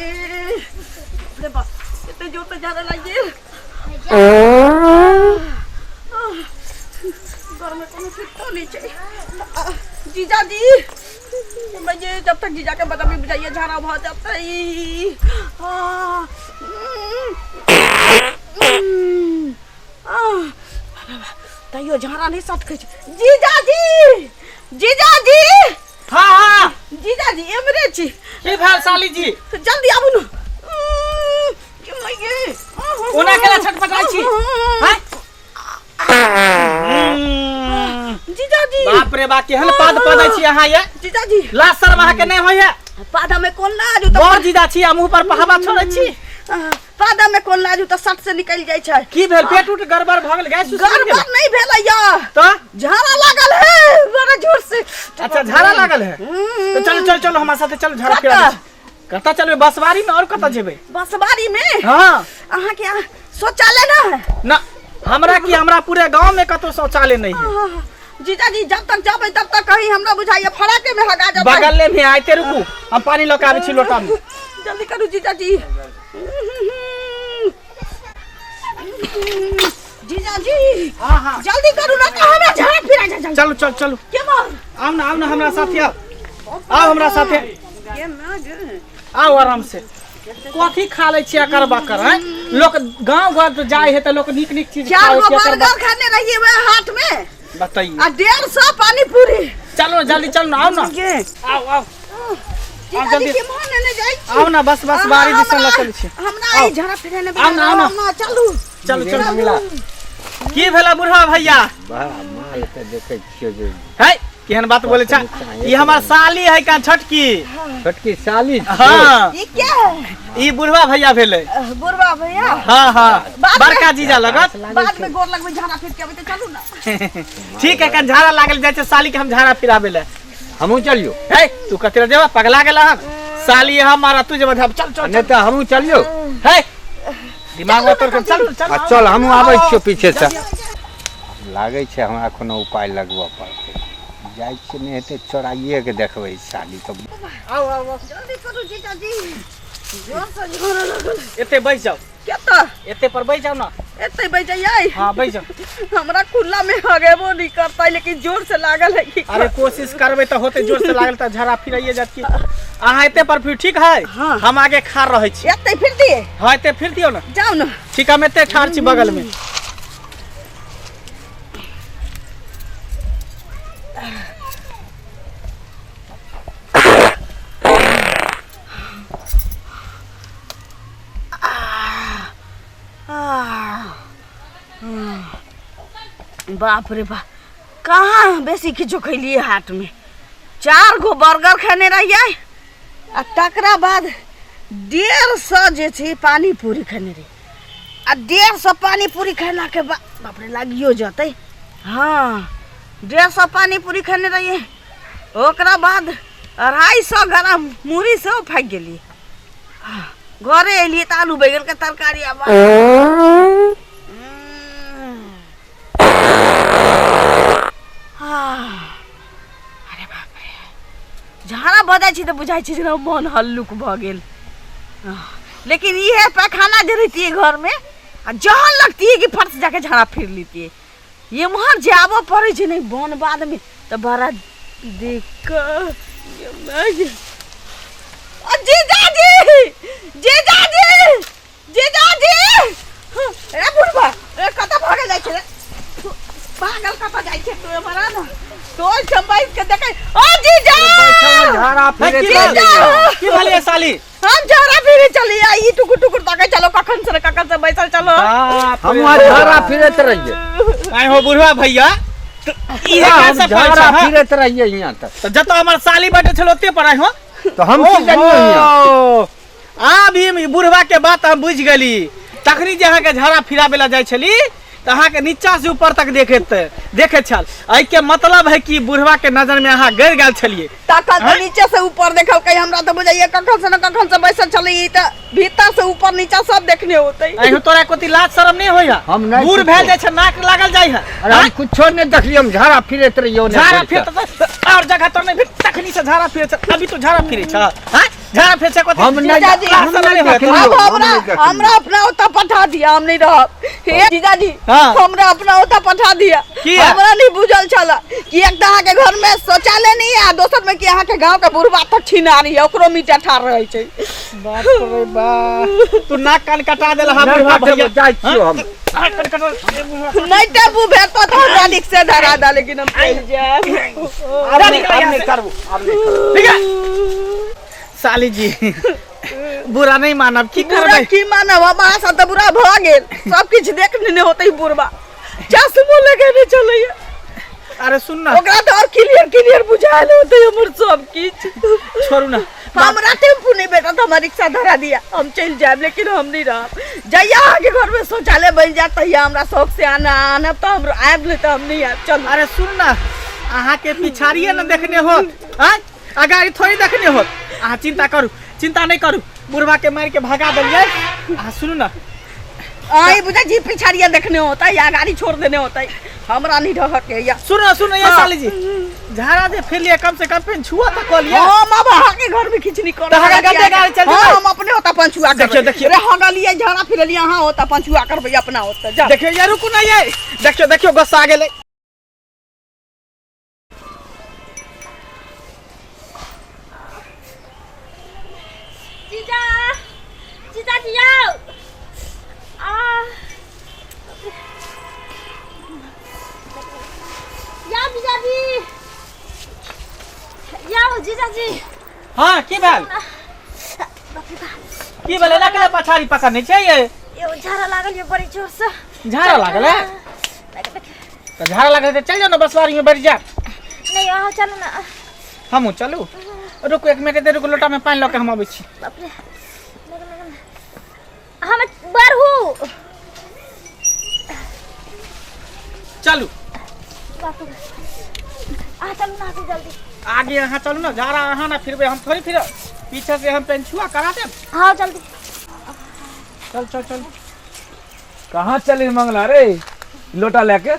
रे बाप, एते जोर से झाड़ा लागि गेल। घरमे कोनो सुतो नहि छै। जीजाजी, ये जब तक जीजा के बदमी बुझाइए झाड़ा भऽ जेतै। तैयो झाड़ा नहि सटकै छै। जीजाजी, जीजाजी। हाँ हाँ। जीजाजी, एमरे छी। की भेल साली जी? जल्दी आबू ने। ओना केला छटपटाइ छी? हैं? जीजाजी। बाप रे बा, केहन पाद पदै छी अहाँ ये। जीजाजी। लाज शर्म अहाँके नहि होइए? पादा में कोन लाज? तऽ बड़ जीजा छी आ मुँह पर पहावा छोड़ै छी। पादा में कोन लाज, तऽ सट से निकलि जाइ छै। की भेल? पेट उट गड़बड़ भऽ गेल? गैस उस बनि गेल? गड़बड़ नहि भेलै या। तऽ झाड़ा लागल है बड़ा जोर से। अच्छा, झाड़ा लागल है? तऽ चलो चलो चलो, हमरा साथे चलो, झाड़ा फिरा दै छी। कतऽ चलबै? बसवारी में? और कतऽ जेबै? बसवारी में? हाँ। अहाँके यहाँ शौचालय ना है? ना, हमरा की, हमरा पूरे गांव में कतौ शौचालय नहीं है। जीजाजी, जब तक जाबै तब तक कहीं हमरा बुझाइए फराके में हगा जेबै। बगले में आइते, रुकू, हम पानी लऽ के आबै छी लोटा में। जल्दी करू जीजाजी। जीजाजी। हाँ हाँ। जल्दी करू ना तऽ हमरा झाड़ा फिरा जा। चलू चल चलू। के बोल? आउ ना, आउ ना, हमरा साथे आउ, आउ हमरा साथे। के ना गे? आउ आराम से। कथी खा लै छियै अकर बकर? हैं, लोक गांव घर तो जाय है तऽ लोक नीक नीक चीज चार खाय गो छै, अकर बर्गर खाने रहिए वह हाथ में। बताइए। आ 150 पानी पूरी। चलो ना, जल्दी चलो ना, आओ ना। गे। आओ आओ। जीजाजी, जल्दी। के मोहन लेने जाइ छी? आओ ना, बस बस बारी दिसन लऽ चलै छी। हमरा आओ। ई झाड़ा फिरे ने। आउ ना, आउ ना। चलू। चलू चलू। की भेला बुढ़वा भैया? बा, माल के देखै छियै जे है, केहन बात बोले छा? ई हमर साली है का छोटकी। छोटकी साली छियै। हाँ। ई के है? ई बुढ़वा भैया भेलै। बुढ़वा भैया? हाँ हाँ। बाद में- बड़का जीजा लगत। बाद में गोर लगबै, झाड़ा फिर के अबै तऽ चलू ना। ठीक है, कन झाड़ा लागल जाइ छै साली के, हम झाड़ा फिराबै ले। हमहूँ चलियो? है, तू कथी लए जेबा? पगला गेल हन? साली हमारा, तू जेबा? चल चल। नहि तऽ हमहूँ चलियो? है, दिमाग में तोड़ के, चल चल। आ चल, हमहूँ आबै छियो पीछे से। लागै छै हमरा कोनो उपाय लगबऽ पड़तै। जाइ छियै, नहि हेतै चोराइए के देखबै साली के। आओ आओ आओ। जल्दी करू जीजाजी, जोर से झाड़ा लागल। एते बैस जाओ। केतऽ? एते पर बैस जाओ ना। एते बैठ जाइए? हाँ, बैस जाओ। हमरा खुला में हगेबो नहीं करता, लेकिन जोर से लागल है कि। अरे, कोशिश करबै तऽ होते। जोर से लागल तऽ झाड़ा फिराइए जात की। अहाँ एते पर फिर ठीक है? हाँ। हम आगे खाड़ रहै छी। एते फिर दिए? हाँ, एते फिर दियौ ना। जाओ ना। ठीक, हम एते ठाढ़ छी बगल में। बाप रे बाप, कहाँ बेसी किछो खैलिए हाट में। चार गो बर्गर खेने रहिए आ तकरा बाद 150 जे छै पानी पूरी खेने रहिए। आ 150 पानी पूरी खेलाके बाद, बाप रे, लागियो जेतै। हाँ, 150 पानी पूरी खेने रहिए, ओकरा बाद 250 ग्राम मुरही सेहो फाकि गेलिए। घरे एलिए तऽ आलू बैगनके तरकारी आ अरे बाप रे, झाड़ा भऽ जाइ छै तऽ बुझाइ छै जेना मन हल्लुक भऽ गेल। लेकिन इहे पैखाना जे रहितियै घरमे आ जहन लगतियै कि फट से जाके झाड़ा फिर लितियै। एम्हर जे आबऽ पड़ै छै ने बन बाधमे तऽ बड़ा दिक्कत। जीजाजी, जीजाजी, जीजाजी! ए बुढ़बा, ए, कतऽ भागल जाइ छै रे तू? पागल, कतऽ जाइ छै तू? एम्हर आ ना। तोर चंपाई के देखै। ओ जीजा! झाड़ा फिरे की चल। भेल? की भेल ये साली? हम झाड़ा फिरे चली आ ई टुकुर टुकुर ताकै चलो, कखन से कखन से बैसल चलो। बाप रे। हम वहाँ झाड़ा फिरैत रहियै। आइ हो बुढ़वा भैया, तऽ इहे हम कैसे झाड़ा पैसा, हाँ? फिरैत रहियै हियाँ तक। तऽ जतऽ हमर साली बैठल छल ओते पर आइ हो? तऽ हम की जानियै हियाँ। ओहो, आब ई बुढ़वा के बात हम बुझि गेली। तखनी जे अहाँके झाड़ा फिराबै लए जाइ छली तऽ अहाँके नीचा से ऊपर तक देखैत देखैत छल। एहिके मतलब है कि बुढ़वा के नजर में अहाँ गड़ गेल छलियै। तखन तऽ नीचे से ऊपर देखलकै। हमरा तऽ बुझाइए कखन से न कखन से बैसल छलै, ई तऽ भीतर से ऊपर नीचा सब देखने होतै। अहियो तोरा कोती लाज शरम नहीं होइया? हम नहि बूढ़ कुछो। भेल जाइ छै, नाक लागल जाइ है। अरे, हम कुछो नहि देखलियै, हम झाड़ा फिरैत रहियै ओने झाड़ा घुरि फिर कऽ। और जगह तो नहीं फिर, तखनी से झाड़ा फिरे छ, अभी तो झाड़ा फिरे छ। हाँ? झाड़ा फेर से कथी हम नहीं जीजाजी, हम नहीं देखलियो, अब हम हमरा नहीं देखलियो। हमरा अपना ओतऽ पठा दिया, हम नहीं रहब। हे जीजाजी, हाँ। हमरा अपना ओतऽ पठा दिया। किया? हमरा नहीं बुझल छल कि एक तऽ अहाँके घर में शौचालय नहीं है, आ दोसर में कि अहाँके गांव के बुढ़बा तक छिनारी है, ओकरो मीटा ठार रहै छै। बाप रे बाप, तू नाक कान कटा देल हा नहि बुढ़बा कटेबो, भैया। जाइ छियो हम। नाक कान कटा नहीं टेम्पू भेटतो तऽ हमरा रिक्शे धरा दा, लेकिन हम चलि जायब। आब नहि, आब नहि करबो, आब नहि करबो। ठीक है साली जी, बुरा नहीं मानब, की बुरा करबै? की मानब, हम अहाँ सब तऽ बुरा भऽ गेल, सब किछु देख लेने होतै बुढ़बा, चश्मो लगेने चलैया। अरे सुन ना, ओकरा तऽ और क्लियर क्लियर बुझायल होतै हमर सब किछु। छोड़ू ना, हमरा टेम्पू नहीं भेटत, हमरा रिक्शा धरा दिया, हम चलि जायब, लेकिन हम नहीं रहब। जहिया अहाँके घर में शौचालय बनि जायत तहिया हमरा शौक से आना आनब, तऽ हम आयब, नहीं तऽ हम नहीं आयब। चलू। अरे सुन ना, अहाँके पिछाड़िए ने देखने होत, आँय अगाड़ी थोड़ी देखने होत। अहाँ चिंता करू, चिंता नहीं करू, बुढ़वा के मार के भगा देलियै। अहाँ सुनू ना, आई बुझा जी पिछाड़िया देखने होता या गाड़ी छोड़ देने होता, हमरा नहीं रह के या। सुनो सुनो ये हाँ। साली जी, झाड़ा जे फिर लिया कम से कम पेन छुआ तक कऽ लिया। हम अब अहाँ के घर में खिचनी कर तऽ अहाँ गंदे गाड़ी चल हाँ, जेबै। हम अपने होता पंचुआ करबै। देखियौ, देखियौ। रे हगलियै झाड़ा फिरलियै, अहाँ होता पंचुआ करबै अपना होता जा। देखियौ ये रुकू ना ये, देखियौ देखियौ गुस्सा गेलै। जीजा, जीजाजी आओ। आ या जीजाजी, याओ जीजाजी। हाँ की भेल, की भेल? एना केला पछाड़ी पकड़ने छै ये? यो झाड़ा लागल ये बड़ी जोर से। झाड़ा लागल है? तऽ झाड़ा लागल तऽ चलि जाउ ने बसवारी में बैठ जा। नहीं अहाँ चलू ना। हमहूँ चलू? रुकू एक मिनट, रुकू, लोटा में पानि लऽ के हम अबै छी। बाप रे, हम बढ़ू। चलू। बाप रे, अहाँ चलू ना जल्दी। आगे अहाँ चलू ना, झाड़ा अहाँ ना फिरबै, हम थोड़ी फिरब, पीछे से हम पेंछुआ करा देब। हाँ जल्दी। चल चल चल। कहाँ चली मंगला रे लोटा लेके?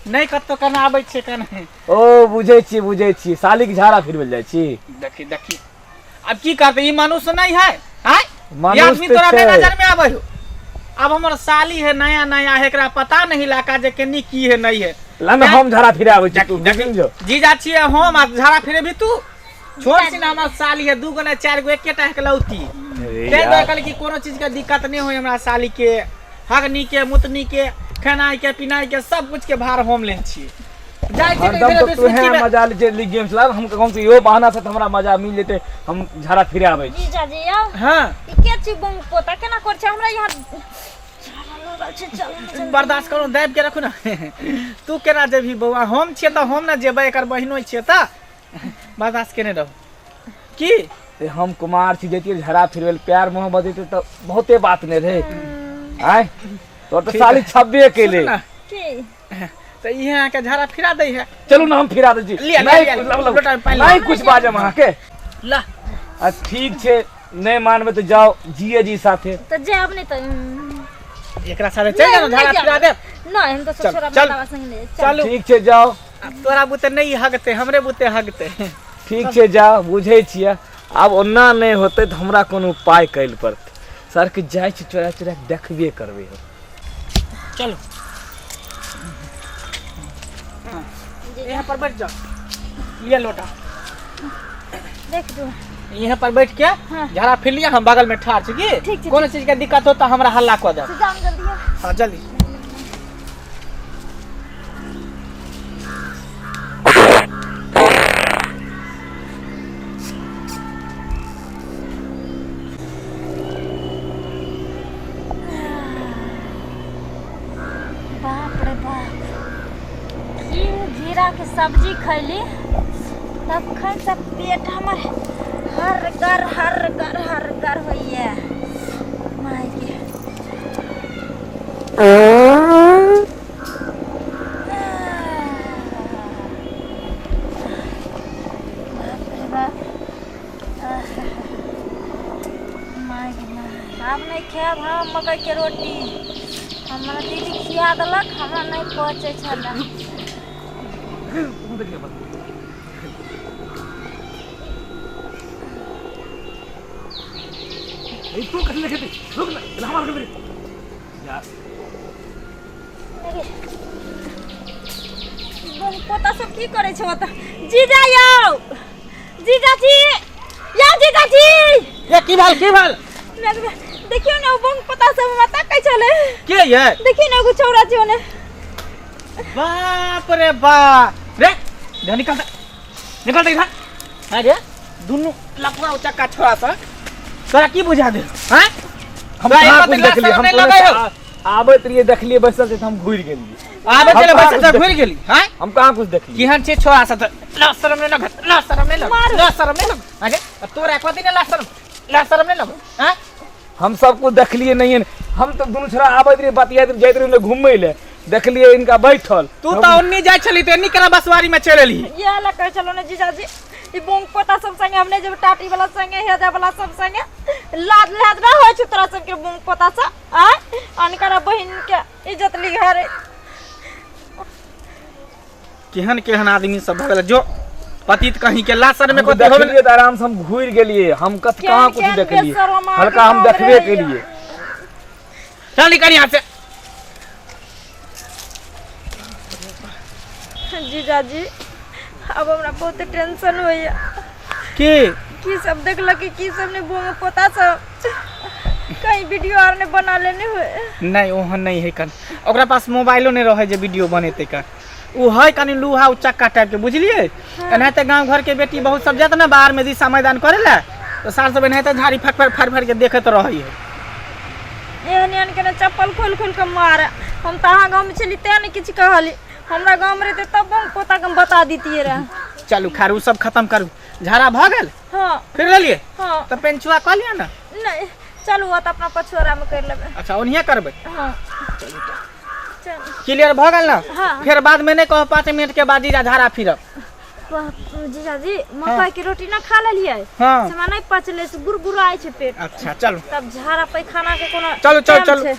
नहीं कतौ केना आबै छै केना। ओ बुझै छी बुझै छी, सालीक झाड़ा फिरबै जाइ छी। देखी देखी अब की करते, ई मनुष्य नहीं है। आय मनुष्य आदमी तोरा छै। नहीं नजर में आबै हो। अब हमर साली है नया नया है, एकरा पता नहीं लाका जे केनी की है नहीं है। ला ना हम झाड़ा फिरे आबै छी, तू देखी जो। जीजा छियै हम आ झाड़ा फिरे भी तू। छोड़ छी ना, हमर साली है दू गो ने चारि गो एकेटा एकलौती। ताहि दुआरे कहली कि कोनो चीज के दिक्कत नहीं होय हमरा साली के, हगनी के मुतनी के खेनाइ के पिनाइ के सब कुछ के भार हम लेने छी। जाइ छी हरदम तो तऽ तोहे मजा ले जे गेम चला, हम कम से इहो बहाना से हमरा मजा मिल जेते, हम झाड़ा फिरे आबै छी। जीजाजी आओ। हां ई के छी बम पोता केना कर छै हमरा यहाँ झाड़ा लागल छै, चलू ना जल्दी। बर्दाश्त करू, दाबि के रखू ना। तू केना जेबही बौआ, हम छियै तऽ हम ना जेबै, एकर बहिनो छियै तऽ बर्दाश्त केने रहू। की ते हम कुमार छी, जैतियै झाड़ा फिरबै प्यार मोहब्बत जैते तऽ बहुते बात नहि रहे। आय तोर तऽ साली छब्बे केले। की तऽ इहे अहाँके झाड़ा फिरा दै है। चलू ना हम फिरा दै छी। लिअ, नहीं लिअ, लव, लव। लोटा में पानि नहीं कुछ बाजम अहाँके। ला। आ ठीक छै, नहीं मानबै तऽ जाओ जिए जी साथे। तऽ जायब नहि तऽ एकरा साथे चलि जाउ, झाड़ा फिरा देब। नहीं हम तऽ ससुरा चल। बाबा संग नहि। चलू। ठीक छै जाओ। आब तोरा बुते नहीं हगते, हमरे बुते हगते। ठीक छै जाओ, बुझै छियै। आब ओना नहि होतै तऽ हमरा कोनो उपाय करै पड़तै। सर के जाइ छी चोरा चोरा के देखबे करबै हम। चलू यहाँ पर बैठ जाओ, लिया लोटा। देख दू यहाँ पर बैठ के हाँ। झाड़ा फिर लिया, हम बगल में ठाड़ छी। की ठीक छै, कोनो चीज के दिक्कत हो तो हमरा हल्ला कऽ देब। जाम जल्दी। हाँ जल्दी। बाप रे बाप, घी घेरा के सब्जी खैली तखन से पेट हमर हर गर हर गर हर गर होइए माय के। बाप रे बाप, माय गे माय, आब नहीं खायब हम मकई के रोटी। हमरा दीदी खिया देलक, हमरा नहीं पचै छलै। ई तू कथी देखेती रुक ना पहिले हमरा के यार। पोता सब की करै छै ओतऽ? जीजा यौ, जीजाजी यौ, जीजाजी। ये की भेल, की भेल? देखियौ ने, ओ बंग पोता सब हमरा तकै छलै। के ये? देखियौ ने, एगो छौड़ा छै ओने। बाप रे बाप रे, इधर निकल दे, निकल दे इधर। अरे दुनू लफड़ा उचक्का छोड़ा सा तोरा की बुझा दे? हैं, हम तोरा कहाँ एक कुछ बात देखलियै? हम नहीं तोरे लगै से हौ। आबैत रहियै, देखलियै बैसल छै तऽ हम घुरि गेलियै। आबे हम चले कहाँ बैसल कुछ छै, घुरि गेली? हैं, हम कहाँ कुछ देखलियै? केहन छै छोड़ा सा तऽ ला शरम नहीं लग, ला शरम नहीं लग, ला शरम नहीं लग। अरे तोरा एक दिन ला शरम, ला शरम नहीं लग। हैं, हम सब कुछ देखलियै नहीं। हम तऽ दुनू छोरा आबैत रहियै, बतियाइत रहियै, जाइत रहियै घूमै लए, देखलियै इनका बैठल। तू तऽ ओन्नी जाइ छली तऽ एन्नी केना बसवारी में चलि एलही? इएह लए कहै छलहुँ ने जीजाजी, ई बोंग पोता सब संगे हम नहि जेबै, टाटी वाला संगे, हेजा वाला सब संगे। लाज लाज ना होइ छै तोरा सबके बोंग पोता सब? आँय, अनकरा बहिन के इज्जत लिघारे। केहन केहन आदमी सब भऽ गेल जो पतित कहीं के लाशर में हम कथी हो गेलै? देखलियै तऽ आराम से हम घुरि गेलियै। हम कत केहन कहाँ कुछ केहन देखलियै? बेशरम आदमी हल्का हम सब देखबे रहैया। केलियै। चल निकल यहाँ से। जीजाजी, अब हमरा बहुत टेंशन होइया। की? की सब देखलक, की सब नहि, बोंग पोता सब कहीं वीडियो आर नहि बना लेने हुए। नहीं, ओहन नहीं है कन, ओकरा पास मोबाइलो नहीं रहे जे वीडियो बनेते कन। उ है कनी लूहा उचक्का टाइप के, बुझलिए? एनाहिते गांव घर के बेटी बहुत सब जात ना बाहर में दिशा मैदान करे ला, तो सार सब एनाहिते झाड़ी फट फट फाड़ फाड़ के देखत रहे है। एहन एहन के ने चप्पल खोल खोल के मारे। हम तऽ अहाँ गाँवमे छली तें नहि किछु कहली, हमरा गाँवमे रहते तब हम पोता के हम बता दितियै रहे। चलू खैर, उ सब खत्म करू। झाड़ा भऽ गेल? हाँ। फिर लेलिए? हाँ। तऽ पेंचुआ कऽ लिअ ने। नहि, चलू तऽ अपना पछुआरामे करि लेबै। अच्छा, ओनहिए करबै? हाँ, चलू। क्लियर भऽ गेल ने? हाँ। फेर बाद में नहीं कहो 5 मिनट के बाद जीजा झाड़ा फिरब। बाप, जीजाजी, मकई के रोटी ना खा लेलियै। हाँ। से हमरा नहि पचलै, से गुड़गुड़ाइ छै पेट। अच्छा चलू। तब झाड़ा पैखाना के कोनो चलू, चलू, टाइम चलू। छै।